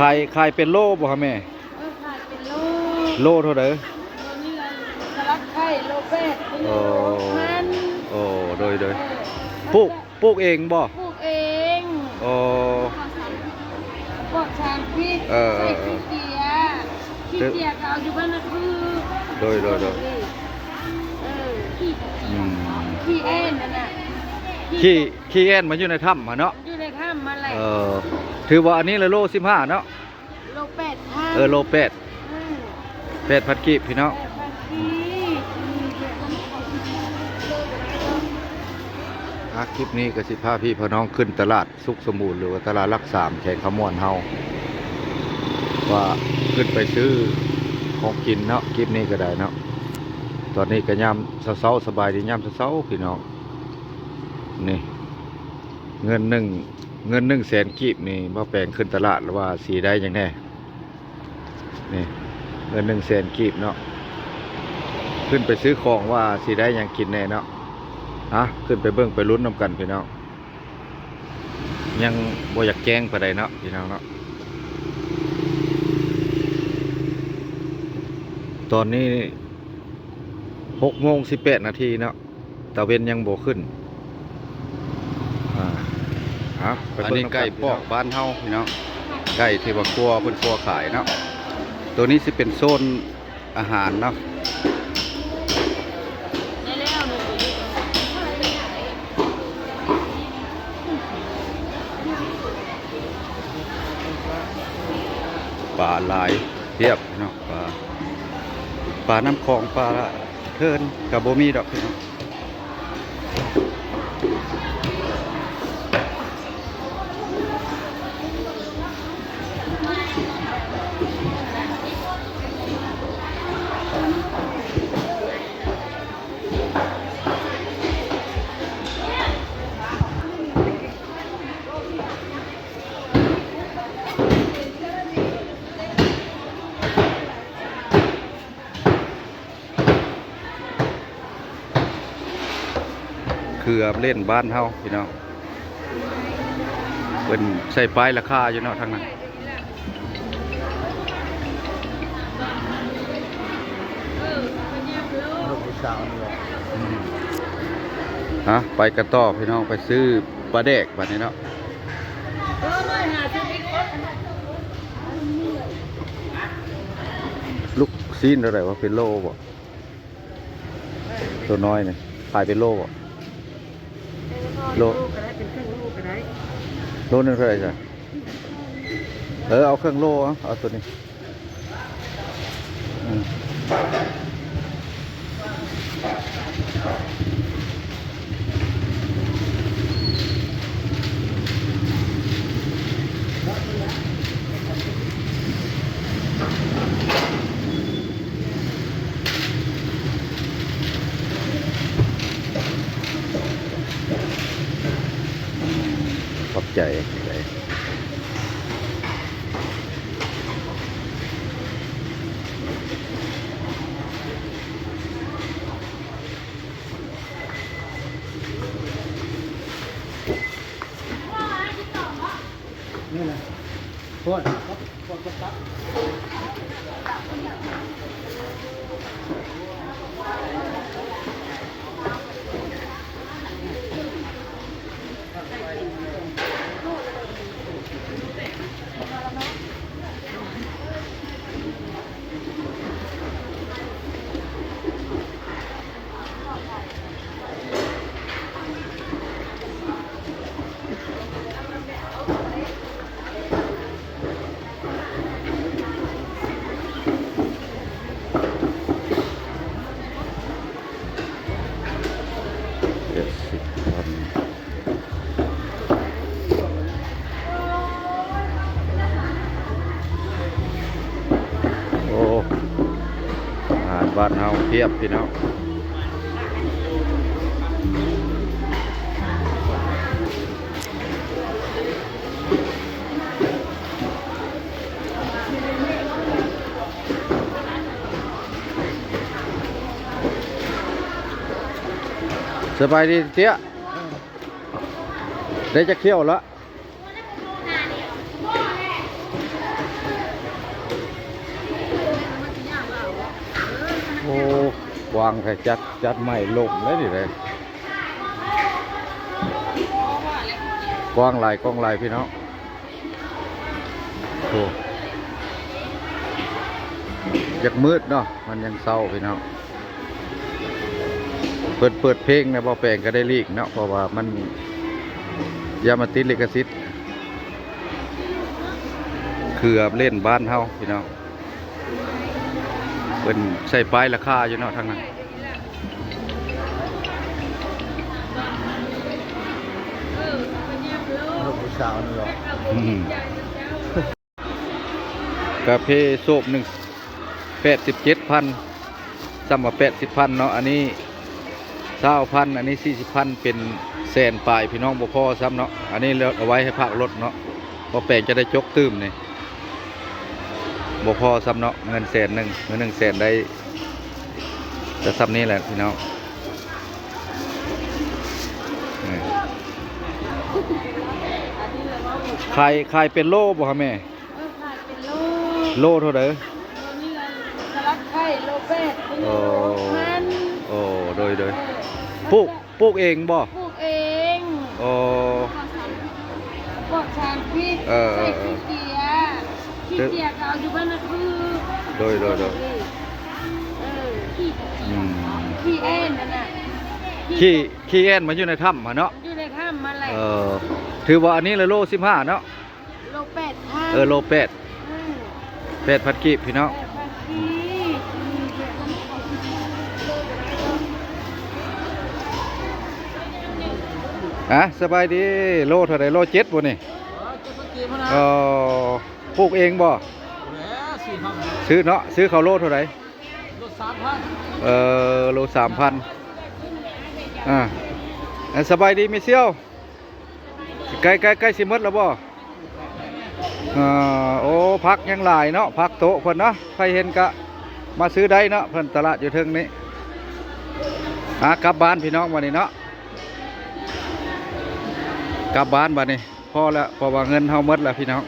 ຂາຍ ຂາຍເປັນໂລບໍ່ຄະແມ່? ເອີ ຂາຍເປັນໂລ. ໂລເທົ່າໃດ? ໂລນີ້ລະ ສະຫຼັດໄຂ່ໂລແປດ ໂລຫົກພັນ. ໂອ້ ໂດຍ ໂດຍ. ເອີ ປູກ ປູກເອງບໍ່? ປູກເອງ. ໂອ້ ປອດສານພິດ. ເອີ ເອີ ເອີ ໃສ່ຂີ້ເຈຍ ຂີ້ເຈຍກໍເອົາຢູ່ບ້ານນາຄື. ໂດຍ ໂດຍ ໂດຍ. ເອີ ອືມ ຂີ້ແອນນັ້ນນະ ຂີ້ ຂີ້ແອນມາຢູ່ໃນຖ້ຳຫັ້ນເນາະ. ຢູ່ໃນຖ້ຳຫັ້ນແຫຼະ. ເອີ ຖືວ່າອັນນີ້ລະໂລສິບຫ້າເນາະ. ໂລແປດພັນ. ເອີ ໂລແປດ ອືມ ແປດພັນກີບພີ່ນ້ອງ. ແປດພັນກີບ. ອ່າ ຄລິບນີ້ກໍຊິພາພີ່ພານ້ອງຂຶ້ນຕະຫຼາດສຸກສົມບູນ ຫຼືວ່າຕະຫຼາດຫຼັກສາມ ແຂວງຄຳມ່ວນເຮົາ ວ່າຂຶ້ນໄປຊື້ຂອງກິນເນາະ. ຄລິບນີ້ກໍໄດ້ເນາະ ຕອນນີ້ກໍຍາມເຊົ້າໆ ສະບາຍດີຍາມເຊົ້າໆ ພີ່ນ້ອງ. ນີ້ ເງິນໜຶ່ງ ເງິນໜຶ່ງແສນກີບນີ້ ບ່າວແປງຂຶ້ນຕະຫຼາດແລ້ວວ່າຊິໄດ້ຫຍັງແດ່. ນີ້ ເງິນໜຶ່ງແສນກີບເນາະ ຂຶ້ນໄປຊື້ຂອງວ່າຊິໄດ້ຫຍັງກິນແດ່ເນາະ. ຮະ ຂຶ້ນໄປເບິ່ງໄປລຸ້ນນຳກັນພີ່ນ້ອງ. ຍັງບໍ່ຢາກແຈ້ງປານໃດເນາະ ພີ່ນ້ອງເນາະ. ຕອນນີ້ຫົກໂມງສິບແປດນາທີເນາະ. ຕາເວັນຍັງບໍ່ຂຶ້ນ. ອ່າ ເອົາ ໄປເບິ່ງນຳກັນ. ອັນນີ້ໄກ່ປອກບ້ານເຮົາພີ່ນ້ອງ ໄກ່ທີ່ວ່າຄົວ ເພິ່ນຄົວຂາຍເນາະ. ໂຕນີ້ຊິເປັນໂຊນອາຫານເນາະ. ປາຫຼາຍພຽບເນາະ ປາ ປານ້ຳຂອງ ປາເທີນກໍບໍ່ມີດອກພີ່ນ້ອງ. ເຄືອເລ່ນບ້ານເຮົາພີ່ນ້ອງ ເພິ່ນໃສ່ປ້າຍລາຄາຢູ່ເນາະທາງນັ້ນ. ອືມ ຮະ ໄປກັນຕໍ່ພີ່ນ້ອງ ໄປຊື້ປາແດກບາດນີ້ເນາະ. ລູກຊີ້ນເທົ່າໃດວະ? ເປັນໂລບໍ່? ໂຕນ້ອຍນີ້ຂາຍເປັນໂລບໍ່? ໂລ ໂລກໍໄດ້ ເປັນເຄິ່ງໂລກໍໄດ້. ໂລໜຶ່ງເທົ່າໃດຊະ? ເອີ ເອົາເຄິ່ງໂລ ເອົາ ເອົາໂຕນີ້. ອືມ ຂອບໃຈ. ນີ້ນະ ໂພດ ໂພດ ໂພດ ໂພດ. ເຈັດສິບພັນ. ໂອ້ ອາຫານບ້ານເຮົາພຽບພີ່ນ້ອງ. ສະບາຍດີເຕ້ຍ. ໄດ້ຈັກຖ້ຽວລະ? ວາງໃຫ້ຈັດ ຈັດໄມ້ລົມເດ້ນີ້ເດ້. ກວ້າງຫຼາຍ ກວ້າງຫຼາຍພີ່ນ້ອງ. ໂອ້ ຢາກມືດເນາະ ມັນຍັງເຊົ້າພີ່ນ້ອງ. ເພິ່ນເປີດເພງນະ ບໍ່ແປງກໍໄດ້ຫຼີກເນາະ ເພາະວ່າມັນຢ້ານມັນຕິດລິຂະສິດ ເຂືອບເລ່ນບ້ານເຮົາພີ່ນ້ອງ. ເພິ່ນໃສ່ປ້າຍລາຄາຢູ່ເນາະທາງນັ້ນ. ຜູ້ສາວນີ້ເນາະ ອືມ. ກາເຟໂຊບໜຶ່ງ ແປດສິບເຈັດພັນ ຊ້ຳວ່າແປດສິບພັນເນາະ. ອັນນີ້ຊາວພັນ ອັນນີ້ສີ່ສິບພັນ ເປັນແສນປາຍພີ່ນ້ອງ ບໍ່ພໍຊ້ຳເນາະ. ອັນນີ້ເອົາໄວ້ໃຫ້ພາກລົດເນາະ ບໍ່ແປງຈະໄດ້ຈົກຕື່ມນີ້ ບໍ່ພໍຊ້ຳເນາະ. ເງິນແສນໜຶ່ງ ເງິນໜຶ່ງແສນໄດ້ແຕ່ຊ້ຳນີ້ແຫຼະພີ່ນ້ອງ. ນີ້ ຂາຍ ຂາຍເປັນໂລບໍ່ຄະແມ່? ເອີ ຂາຍເປັນໂລ. ໂລເທົ່າໃດ? ໂລນີ້ລະ ສະຫຼັດໄຂ່ໂລແປດ ໂລຫົກພັນ. ໂອ້ ໂດຍ ໂດຍ. ເອີ ປູກ ປູກເອງບໍ່? ປູກເອງ. ໂອ້ ປອດສານພິດ. ເອີ ເອີ ເອີ ໃສ່ຂີ້ເຈຍ ຂີ້ເຈຍກໍເອົາຢູ່ບ້ານນາຄື. ໂດຍ ໂດຍ ໂດຍ. ເອີ ອືມ ຂີ້ແອ່ນຫັ້ນນະ ຂີ້ ຂີ້ແອ່ນມາຢູ່ໃນຖ້ຳຫັ້ນເນາະ ຢູ່ໃນຖ້ຳຫັ້ນແຫຼະ. ເອີ ຖືວ່າອັນນີ້ລະໂລສິບຫ້າເນາະ. ໂລແປດພັນ. ເອີ ໂລແປດ ອືມ ແປດພັນກີບພີ່ນ້ອງ. ແປດພັນກີບ. ອ່ະ ສະບາຍດີ. ໂລເທົ່າໃດ? ໂລເຈັດບໍ່ນີ້? ເອີ ເຈັດພັນກີບພຸ້ນນະ. ເອີ ປູກເອງບໍ່? ແຫຼະ ຊື້ເຂົ້າ ຊື້ເນາະ. ຊື້ເຂົ້າໂລເທົ່າໃດ? ໂລສາມພັນ. ເອີ ໂລສາມພັນ. ອ່າ ສະບາຍດີແມ່ສ່ຽວ. ໃກ້ ໃກ້ ໃກ້ຊິໝົດແລ້ວບໍ່? ເອີ ໂອ້ ຜັກຍັງຫຼາຍເນາະ ຜັກໂຕະເພິ່ນເນາະ. ໃຜເຫັນກະມາຊື້ໄດ້ເນາະ ເພິ່ນຕະຫຼາດຢູ່ເທິງນີ້. ອ່າ ກັບບ້ານພີ່ນ້ອງ ບັດນີ້ເນາະ ກັບບ້ານບັດນີ້. ພໍແລ້ວ ເພາະວ່າເງິນເຮົາໝົດແລ້ວພີ່ນ້ອງ.